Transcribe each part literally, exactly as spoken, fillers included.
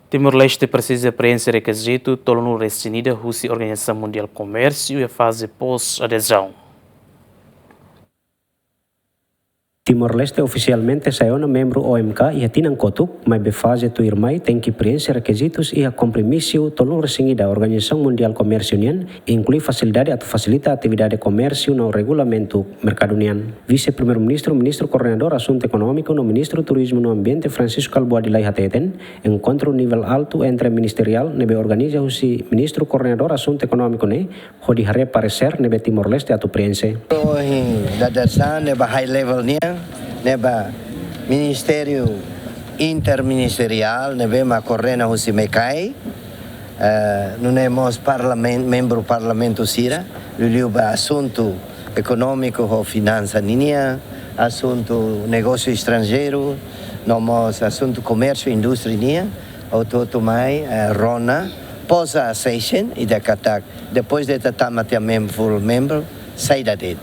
Timor-Leste presiza preenxe rekizitu tolunulu-resin-ida husi Organizasaun Mundiál Komérsiu iha faze pós-adezaun. Timor-Leste ofisialmente sai ona membru O M K iha tinan kotuk, maibé faze tuirmai tenke preenxe rekizitus iha kompromisu tolunulu-resin-ida Organizasaun Mundiál Komérsiu nian, inklui fasilidade atu fasilita atividade komérsiu no regulamentu merkadu nian. Vise-Primeiru-Ministru, Ministru Koordenadór Asuntu Ekonómiku no Ministru Turizmu no Ambiente Francisco Kalbuadi Lay hateten, enkontru nivel altu interministeriál ne'ebé organiza husi Ministru Koordenadór Asuntu Ekonómiku ne'e hodi haree paresér ne'ebé Timor-Leste atu preenxe. Ohin dadeer-saan ne'ebá high level nian, ne'ebá ministériu interministeriál ne'ebé mak koordena husi MECAI, eh, nune'e mós parlamen-, membru parlamentu sira, liuliu ba asuntu ekonómiku ho finansa ninian, asuntu negósiu estranjeiru, no mós asuntu komérsiu indústria nian, hotu-hotu mai, eh, rona, posa session, ida katak, depois de ita tama tiha mem-, full membru, saida de'it.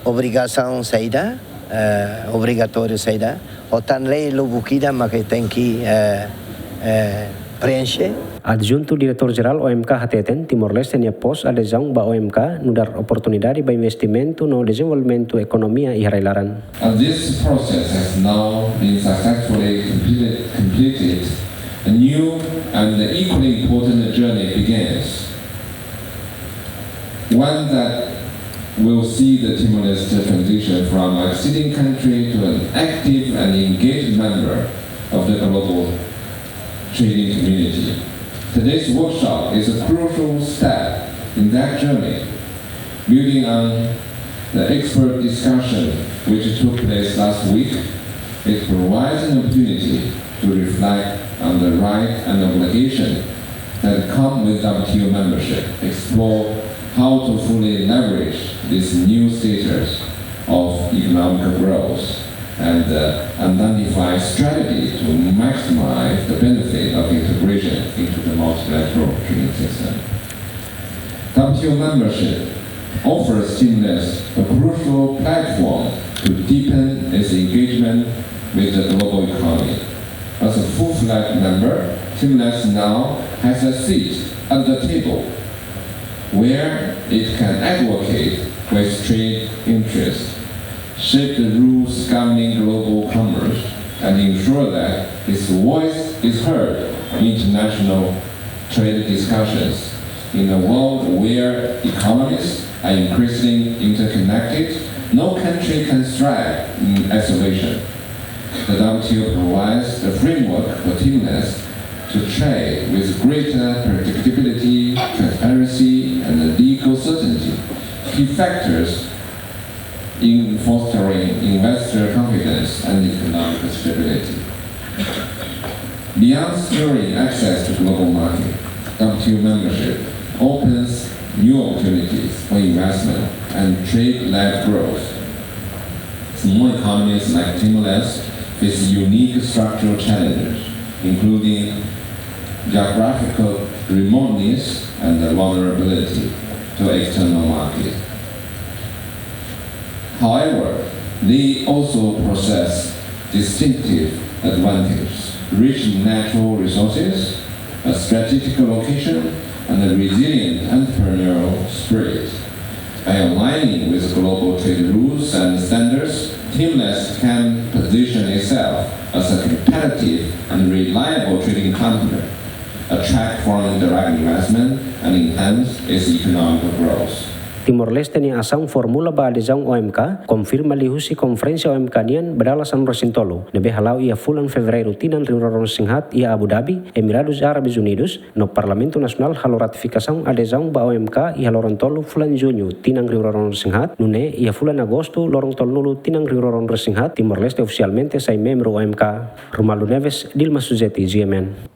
Obrigasaun saida, eh, obrigatóriu saida, ho tan lei lubuk ida mak tenke, eh, eh, preenxe. Adjuntu Diretór Jerál O M K hateten, Timor-Leste nia pós-adezaun ba O M K nu'udar oportunidade ba investimentu no dezenvolvimentu ekonomia iha rai-laran. And this process has now been successfully completed, completed. A new and equally important journey begins. One that will see the Timor-Leste transition from a seeding country to an active and engaged member of the global trading community. Today's workshop is a crucial step in that journey. Building on the expert discussion which took place last week, it provides an opportunity to reflect on the right and obligation that come with W T O membership, explore how to fully leverage this new status of economic growth, and, uh, identify strategy to maximize the benefit of integration into the multilateral trading system. W T O membership offers Timor-Leste a crucial platform to deepen its engagement with the global economy. As a full-fledged member, Timor-Leste now has a seat at the table where it can advocate for its trade interests, shape the rules governing global commerce, and ensure that its voice is heard in international trade discussions. In a world where economies are increasingly interconnected, no country can thrive in isolation. The W T O provides the framework for Timor-Leste to trade with greater predictability, transparency, and legal certainty, key factors in fostering investor confidence and economic stability. Beyond securing access to global market, W T O membership opens new opportunities for investment and trade-led growth. Small economies like Timor-Leste face unique structural challenges, including geographical remoteness and the vulnerability to external market. However, they also possess distinctive advantages: rich natural resources, a strategic location, and a resilient entrepreneurial spirit. By aligning with global trade rules and standards, Timor-Leste can position itself as a competitive and reliable trading partner, attract foreign direct investment, and enhance its economic growth. Timor-Leste nia asaun formula ba adezaun O M K konfirma liuhusi konferénsia O M K nian ba dala sanulu-resin-tolu, ne'ebé hala'o iha fulan Fevereiru tinan rihun rua ruanulu-resin-haat iha Abu Dhabi, Emirados Árabes Unidos, no Parlamentu Nasionál halo ratifikasaun adezaun ba O M K iha loron tolu fulan Juñu tinan rihun rua ruanulu-resin-haat, nune'e iha fulan Agostu loron tolunulu tinan rihun rua ruanulu-resin-haat, Timor-Leste ofisialmente sai membru O M K. Romualdo Neves, Dilma Suzeti, G M N.